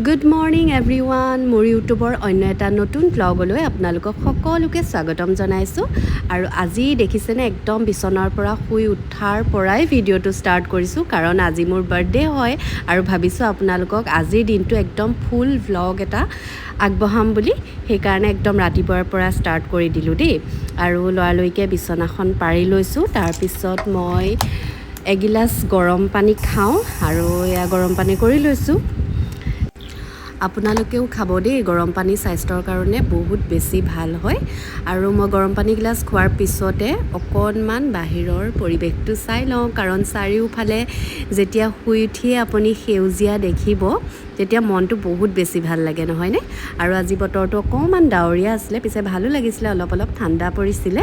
Good morning everyone, মোৰ ইউটিউবৰ অন্য এটা নতুন ভ্লগলৈ আপোনালোকক সকলোকে স্বাগতম জনাইছোঁ। আৰু আজি দেখিছেনে, একদম বিচনাৰ পৰা শুই উঠাৰ পৰাই ভিডিঅ'টো ষ্টাৰ্ট কৰিছোঁ, কাৰণ আজি মোৰ বাৰ্থডে হয় আৰু ভাবিছোঁ আপোনালোকক আজিৰ দিনটো একদম ফুল ভ্লগ এটা আগবঢ়াম বুলি। সেইকাৰণে একদম ৰাতিপুৱাৰ পৰা ষ্টাৰ্ট কৰি দিলোঁ দেই। আৰু লৰালৰিকৈ বিচনাখন পাৰি লৈছোঁ। তাৰপিছত মই এগিলাচ গৰম পানী খাওঁ আৰু এয়া গৰম পানী কৰি লৈছোঁ। আপোনালোকেও খাব দেই, গৰম পানী স্বাস্থ্যৰ কাৰণে বহুত বেছি ভাল হয়। আৰু মই গৰম পানী গিলাচ খোৱাৰ পিছতে অকণমান বাহিৰৰ পৰিৱেশটো চাই লওঁ, কাৰণ চাৰিওফালে যেতিয়া শুই উঠিয়ে আপুনি সেউজীয়া দেখিব, তেতিয়া মনটো বহুত বেছি ভাল লাগে, নহয়নে? আৰু আজি বতৰটো অকণমান ডাৱৰীয়া আছিলে, পিছে ভালো লাগিছিলে, অলপ অলপ ঠাণ্ডা পৰিছিলে।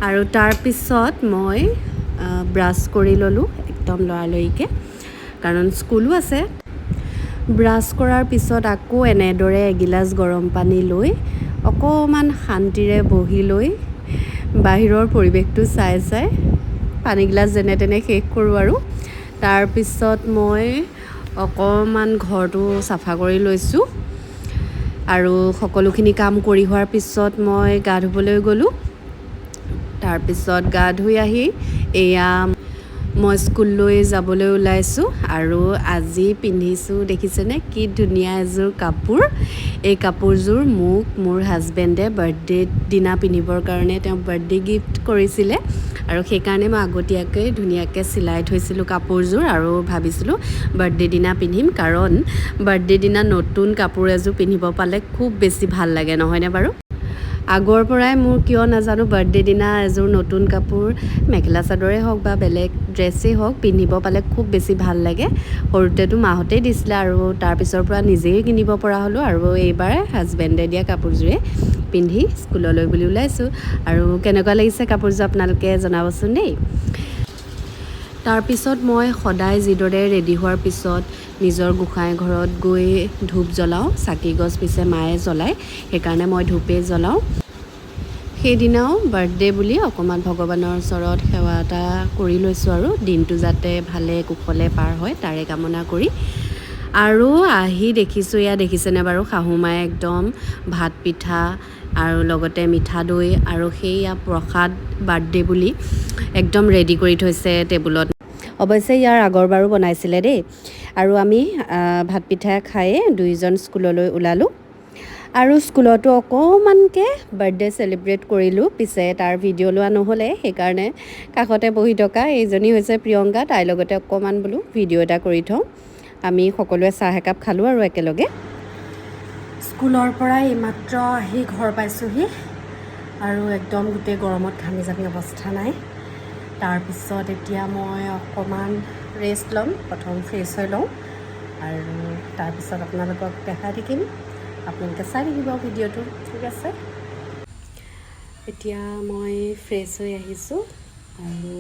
আৰু তাৰপিছত মই ব্ৰাছ কৰি ল'লোঁ একদম লৰালৰিকৈ, কাৰণ স্কুলো আছে। ব্ৰাছ কৰাৰ পিছত আকৌ এনেদৰে এগিলাচ গৰম পানী লৈ অকণমান শান্তিৰে বহি লৈ বাহিৰৰ পৰিৱেশটো চাই চাই পানীগিলাচ যেনে তেনে শেষ কৰোঁ। আৰু তাৰপিছত মই অকণমান ঘৰটো চাফা কৰি লৈছোঁ। আৰু সকলোখিনি কাম কৰি হোৱাৰ পিছত মই গা ধুবলৈ গ'লোঁ। তাৰপিছত গা ধুই আহি এয়া মই স্কুললৈ যাবলৈ ওলাইছোঁ। আৰু আজি পিন্ধিছোঁ, দেখিছেনে কি ধুনীয়া এযোৰ কাপোৰ। এই কাপোৰযোৰ মোক মোৰ হাজবেণ্ডে বাৰ্থডে দিনা পিন্ধিবৰ কাৰণে তেওঁ বাৰ্থডে গিফ্ট কৰিছিলে আৰু সেইকাৰণে মই আগতীয়াকৈ ধুনীয়াকৈ চিলাই থৈছিলোঁ কাপোৰযোৰ আৰু ভাবিছিলোঁ বাৰ্থডে দিনা পিন্ধিম, কাৰণ বাৰ্থডে দিনা নতুন কাপোৰ এযোৰ পিন্ধিব পালে খুব বেছি ভাল লাগে, নহয়নে বাৰু? আগৰ পৰাই মোৰ কিয় নাজানো বাৰ্থডে দিনা এযোৰ নতুন কাপোৰ, মেখেলা চাদৰেই হওক বা বেলেগ ড্ৰেছেই হওক, পিন্ধিব পালে খুব বেছি ভাল লাগে। সৰুতেতো মাহঁতেই দিছিলে আৰু তাৰপিছৰ পৰা নিজেই কিনিব পৰা হ'লোঁ। আৰু এইবাৰ হাজবেণ্ডে দিয়া কাপোৰযোৰে পিন্ধি স্কুললৈ বুলি ওলাইছোঁ। আৰু কেনেকুৱা লাগিছে কাপোৰযোৰ আপোনালোকে জনাবচোন দেই। তাৰপিছত মই সদায় যিদৰে ৰেডি হোৱাৰ পিছত নিজৰ গোঁসাই ঘৰত গৈ ধূপ জ্বলাওঁ, চাকি গছ পিছে মায়ে জ্বলায়, সেইকাৰণে মই ধূপেই জ্বলাওঁ। সেইদিনাও বাৰ্থডে বুলি অকণমান ভগৱানৰ ওচৰত সেৱা এটা কৰি লৈছোঁ আৰু দিনটো যাতে ভালে কুশলে পাৰ হয় তাৰে কামনা কৰি। আৰু আহি দেখিছোঁ, এয়া দেখিছেনে বাৰু, শাহু মায়ে একদম ভাত পিঠা আৰু লগতে মিঠা দৈ আৰু সেইয়া প্ৰসাদ বাৰ্থডে বুলি একদম ৰেডি কৰি থৈছে টেবুলত। অৱশ্যে ইয়াৰ আগৰবাৰো বনাইছিলে দেই। আৰু আমি ভাত পিঠা খায়ে দুয়োজন স্কুললৈ ওলালোঁ আৰু স্কুলতো অকণমানকৈ বাৰ্থডে চেলিব্ৰেট কৰিলোঁ। পিছে তাৰ ভিডিঅ' লোৱা নহ'লে, সেইকাৰণে কাষতে বহি থকা এইজনী হৈছে প্ৰিয়ংকা, তাইৰ লগতে অকণমান বোলো ভিডিঅ' এটা কৰি থওঁ। আমি সকলোৱে চাহ একাপ খালোঁ আৰু একেলগে। স্কুলৰ পৰা এইমাত্ৰ আহি ঘৰ পাইছোঁহি আৰু একদম গোটেই গৰমত ঘামি জামি অৱস্থা নাই। তাৰপিছত এতিয়া মই অকণমান ৰেষ্ট ল'ম, প্ৰথম ফ্ৰেছ হৈ লওঁ আৰু তাৰপিছত আপোনালোকক দেখাই থাকিম। আপোনালোকে চাই থাকিব ভিডিঅ'টো, ঠিক আছে? এতিয়া মই ফ্ৰেছ হৈ আহিছোঁ আৰু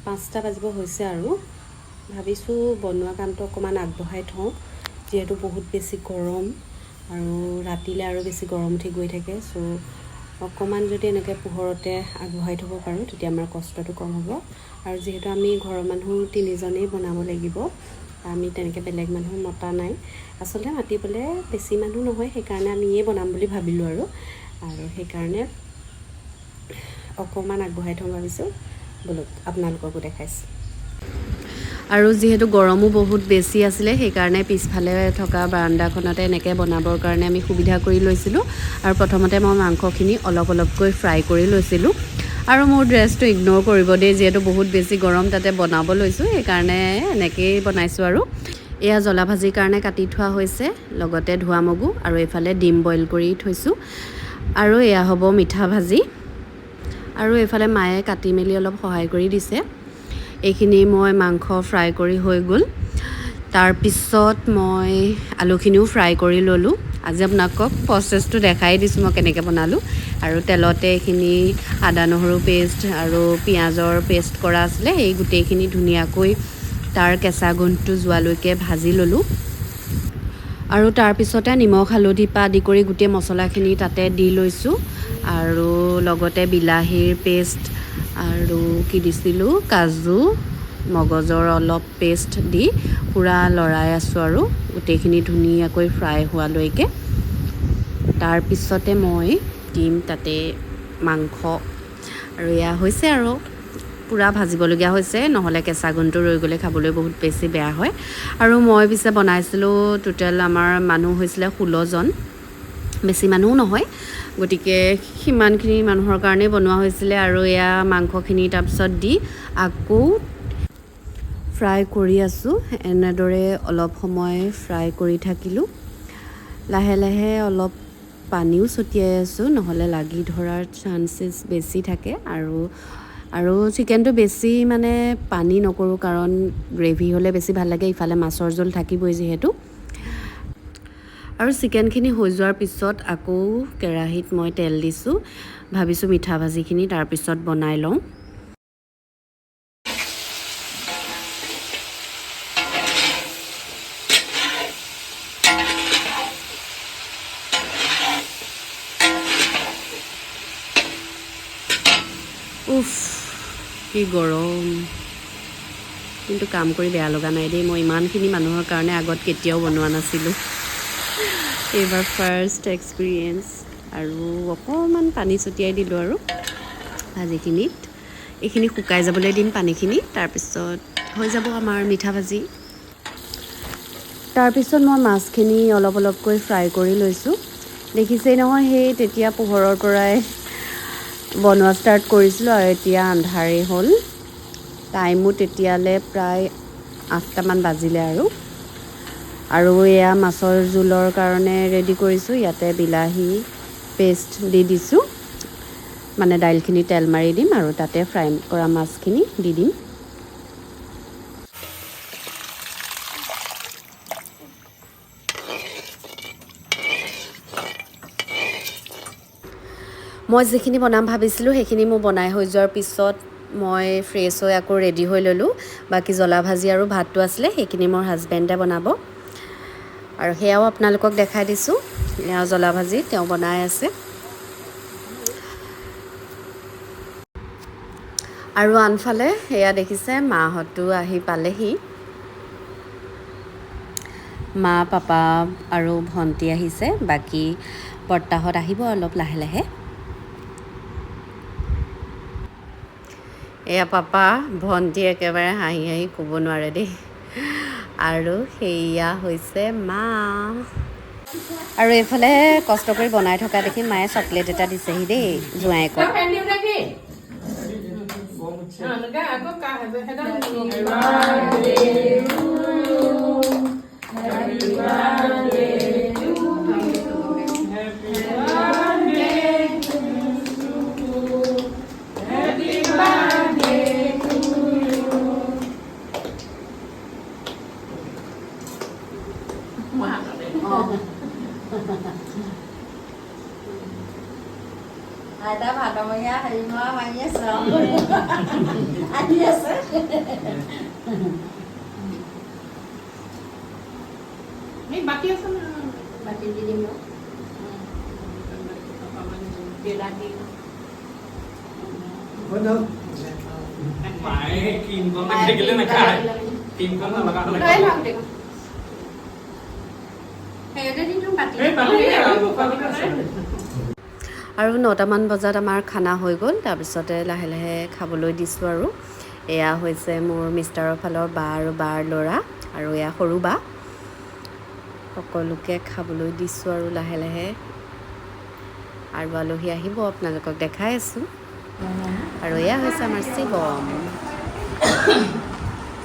5টা বাজিব হৈছে আৰু ভাবিছোঁ বনোৱা কামটো অকণমান আগবঢ়াই থওঁ, যিহেতু বহুত বেছি গৰম আৰু ৰাতিলৈ আৰু বেছি গৰম উঠি গৈ থাকে। চ' অকণমান যদি এনেকৈ পোহৰতে আগবঢ়াই থ'ব পাৰোঁ, তেতিয়া আমাৰ কষ্টটো কম হ'ব। আৰু যিহেতু আমি ঘৰৰ মানুহ তিনিজনেই বনাব লাগিব, আমি তেনেকৈ বেলেগ মানুহ মতা নাই। আচলতে মাতিবলৈ বেছি মানুহ নহয়, সেইকাৰণে আমিয়ে বনাম বুলি ভাবিলোঁ আৰু সেইকাৰণে অকণমান আগবঢ়াই থওঁ ভাবিছোঁ। ব'লক, আপোনালোককো দেখাইছোঁ। আৰু যিহেতু গৰমো বহুত বেছি আছিলে, সেইকাৰণে পিছফালে থকা বাৰাণ্ডাখনতে এনেকৈ বনাবৰ কাৰণে আমি সুবিধা কৰি লৈছিলোঁ। আৰু প্ৰথমতে মই মাংসখিনি অলপ অলপকৈ ফ্ৰাই কৰি লৈছিলোঁ। আৰু মোৰ ড্ৰেছটো ইগন'ৰ কৰিব দেই, যিহেতু বহুত বেছি গৰম, তাতে বনাব লৈছোঁ, সেইকাৰণে এনেকৈয়ে বনাইছোঁ। আৰু এয়া জ্বলা ভাজিৰ কাৰণে কাটি থোৱা হৈছে, লগতে ধোৱা মগু আৰু এইফালে ডিম বইল কৰি থৈছোঁ। আৰু এয়া হ'ব মিঠা ভাজি। আৰু এইফালে মায়ে কাটি মেলি অলপ সহায় কৰি দিছে। এইখিনি মই মাংস ফ্ৰাই কৰি হৈ গ'ল। তাৰপিছত মই আলুখিনিও ফ্ৰাই কৰি ল'লোঁ। আজি আপোনালোকক প্ৰচেছটো দেখাই দিছোঁ মই কেনেকৈ বনালোঁ। আৰু তেলতে এইখিনি আদা নহৰু পেষ্ট আৰু পিঁয়াজৰ পেষ্ট কৰা আছিলে, সেই গোটেইখিনি ধুনীয়াকৈ তাৰ কেঁচা গোন্ধটো যোৱালৈকে ভাজি ল'লোঁ। আৰু তাৰপিছতে নিমখ, হালধি পৰা আদি কৰি গোটেই মছলাখিনি তাতে দি লৈছোঁ। আৰু লগতে বিলাহীৰ পেষ্ট আৰু কি দিছিলোঁ, কাজু। মগজৰ অলপ পেষ্ট দি পূৰা লৰাই আছোঁ আৰু গোটেইখিনি ধুনীয়াকৈ ফ্ৰাই হোৱালৈকে। তাৰপিছতে মই দিম তাতে মাংস। আৰু এয়া হৈছে আৰু পূৰা ভাজিবলগীয়া হৈছে, নহ'লে কেঁচা গোন্ধটো ৰৈ গ'লে খাবলৈ বহুত বেছি বেয়া হয়। আৰু মই পিছে বনাইছিলোঁ, টোটেল আমাৰ মানুহ হৈছিলে 16জন, বেছি মানুহো নহয়, গতিকে সিমানখিনি মানুহৰ কাৰণেই বনোৱা হৈছিলে। আৰু এয়া মাংসখিনি তাৰপিছত দি আকৌ ফ্ৰাই কৰি আছোঁ। এনেদৰে অলপ সময় ফ্ৰাই কৰি থাকিলোঁ। লাহে লাহে অলপ পানীও ছটিয়াই আছোঁ, নহ'লে লাগি ধৰাৰ চান্সেছ বেছি থাকে। আৰু আৰু চিকেনটো বেছি মানে পানী নকৰোঁ, কাৰণ গ্ৰেভি হ'লে বেছি ভাল লাগে। ইফালে মাছৰ জোল থাকিবই যিহেতু। আৰু চিকেনখিনি হৈ যোৱাৰ পিছত আকৌ কেৰাহীত মই তেল দিছোঁ। ভাবিছোঁ মিঠা ভাজিখিনি তাৰপিছত বনাই লওঁ। উফ, কি গৰম! কিন্তু কাম কৰি বেয়া লগা নাই দেই। মই ইমানখিনি মানুহৰ কাৰণে আগত কেতিয়াও বনোৱা নাছিলোঁ, এইবাৰ ফাৰ্ষ্ট এক্সপিৰিয়েঞ্চ। আৰু অকণমান পানী ছটিয়াই দিলোঁ আৰু ভাজিখিনিত। এইখিনি শুকাই যাবলৈ দিম পানীখিনি, তাৰপিছত হৈ যাব আমাৰ মিঠা ভাজি। তাৰপিছত মই মাছখিনি অলপ অলপকৈ ফ্ৰাই কৰি লৈছোঁ। দেখিছেই নহয়, সেই তেতিয়া পোহৰৰ পৰাই বনোৱা ষ্টাৰ্ট কৰিছিলোঁ আৰু এতিয়া আন্ধাৰেই হ'ল। টাইমো তেতিয়ালৈ প্ৰায় 8টামান বাজিলে। আৰু আৰু এয়া মাছৰ জোলৰ কাৰণে ৰেডি কৰিছোঁ। ইয়াতে বিলাহী পেষ্ট দি দিছোঁ, মানে দাইলখিনি তেল মাৰি দিম আৰু তাতে ফ্ৰাই কৰা মাছখিনি দি দিম। মই যিখিনি বনাম ভাবিছিলোঁ সেইখিনি মোৰ বনাই হৈ যোৱাৰ পিছত মই ফ্ৰেছ হৈ আকৌ ৰেডি হৈ ল'লোঁ। বাকী জ্বলা ভাজি আৰু ভাতটো আছিলে, সেইখিনি মোৰ হাজবেণ্ডে বনাব আৰু সেয়াও আপোনালোকক দেখাই দিছোঁ। এয়া জ্বলা ভাজি তেওঁ বনাই আছে। আৰু আনফালে সেয়া দেখিছে, মাহঁতো আহি পালেহি। মা, পাপা আৰু ভণ্টি আহিছে, বাকী বৰ্তাহঁত আহিব অলপ লাহে লাহে। এয়া পাপা, ভণ্টি একেবাৰে হাঁহি হাঁহি ক'ব নোৱাৰে দেই। আৰু সেয়া হৈছে মা। আৰু এইফালে কষ্ট কৰি বনাই থকা দেখি মায়ে চকলেট এটা দিছেহি দেই জোঁৱায়েকক। আইতা ভাদমহীয়া হেৰি মৰা মাৰি আছে, আহি আছে। বাকী আছে। বাতি দি দিম। বিলাহী। মায়ে ক্ৰীমকণ নাথাকিলে নাখায়, ক্ৰীমকণ নলগা হ'লে। লৈ লওক দেখোন। সেইতে দি দিওঁ বাতি। এই বাতি আৰু বাতি আছে। আৰু 9টামান বজাত আমাৰ খানা হৈ গ'ল। তাৰপিছতে লাহে লাহে খাবলৈ দিছোঁ। আৰু এয়া হৈছে মোৰ মিষ্টাৰৰ ফালৰ বা আৰু বাৰ ল'ৰা আৰু এয়া সৰু বা। সকলোকে খাবলৈ দিছোঁ আৰু লাহে লাহে। আৰু আলহী আহিব, আপোনালোকক দেখাই আছোঁ। আৰু এয়া হৈছে আমাৰ শিৱম।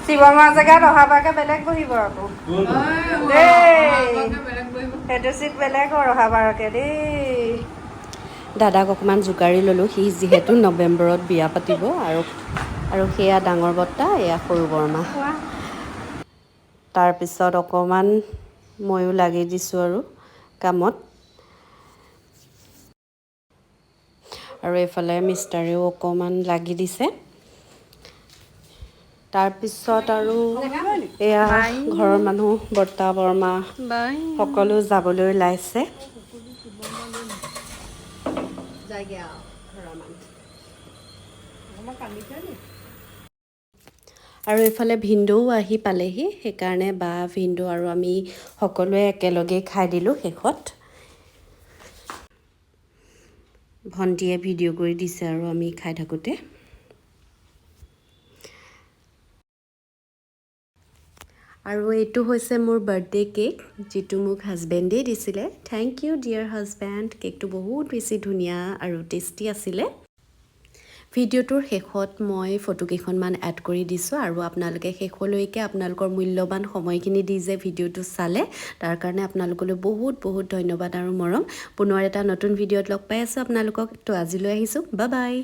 শিৱমাৰ জেগাত অহাবাৰকে বেলেগ বহিব আকৌ দেই। সেইটো চিট বেলেগ অহাবাৰকে দেই। দাদাক অকণমান জোকাৰি ল'লোঁ, সি যিহেতু নৱেম্বৰত বিয়া পাতিব। আৰু আৰু সেয়া ডাঙৰ বৰ্তা, এয়া সৰু বৰমা। তাৰপিছত অকণমান ময়ো লাগি দিছোঁ আৰু কামত। আৰু এইফালে মিষ্টাৰেও অকণমান লাগি দিছে। তাৰপিছত আৰু এয়া ঘৰৰ মানুহ, বৰ্তা, বৰমা সকলো যাবলৈ ওলাইছে। যায়গে আৰু। ঘৰৰ মানুহ। আৰু এইফালে ভিনদেউও আহি পালেহি, সেইকাৰণে বা, ভিনদেউ আৰু আমি সকলোৱে একেলগেই খাই দিলোঁ শেষত। ভণ্টিয়ে ভিডিঅ' কৰি দিছে আৰু আমি খাই থাকোঁতে। আৰু এইটো হৈছে মোৰ বাৰ্থডে কেক, যিটো মোক হাজবেণ্ডেই দিছিলে। Thank you, dear husband. কেকটো বহুত বেছি ধুনীয়া আৰু টেষ্টি আছিলে। ভিডিঅ'টোৰ শেষত মই ফটো কেইখনমান এড কৰি দিছোঁ। আৰু আপোনালোকে শেষলৈকে আপোনালোকৰ মূল্যৱান সময়খিনি দি যে ভিডিঅ'টো চালে, তাৰ কাৰণে আপোনালোকলৈ বহুত বহুত ধন্যবাদ আৰু মৰম। পুনৰ এটা নতুন ভিডিঅ'ত লগ পাই আছোঁ আপোনালোকক। তো আজিলৈ আহিছোঁ, বাই বাই।